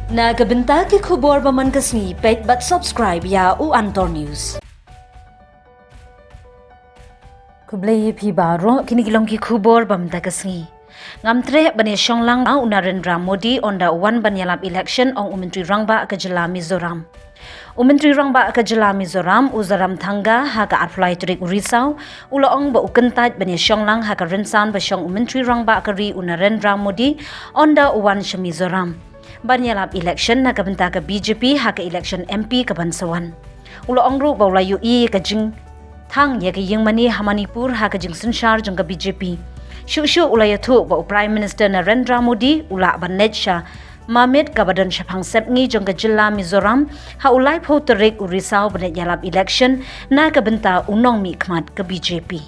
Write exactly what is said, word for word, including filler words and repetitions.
Na ka bynta ki khubor ba man ka sngi, peit bad subscribe ïa u Antor News. Khublei ïa phi baroh, kine ki long ki khubor ba mynta ka sngi. Ngam treh ban ïa shong lang u Narendra Modi ynda u wan ban ïalap election, ong u Myntri Rangbah ka jylla Mizoram. U Myntri Rangbah ka jylla Mizoram, u Zoramthanga, ha ka arphew lai tarik u Risaw, u la ong ba u kyntait ban ïa shong lang ha ka rynsan ba shong u Myntri Rangbah ka ri u Narendra Modi ynda u wan sha Mizoram ban ïalap election na ka bynta ka B J P ha ka election M P ka ban sa wan. U la ong ruh ba u la ïohi ïa ka jingthang ïa ka ïing mane ha Manipur ha ka jingsynshar jong ka B J P. Shuh shuh u la ïathuh ba u Prime Minister Narendra Modi u lah ban leit sha Mamit kaba don shaphang sepngi jong ka jylla Mizoram ha u laiphew tarik u Risaw ban leit ïalap election na ka bynta u nongmihkhmat ka B J P.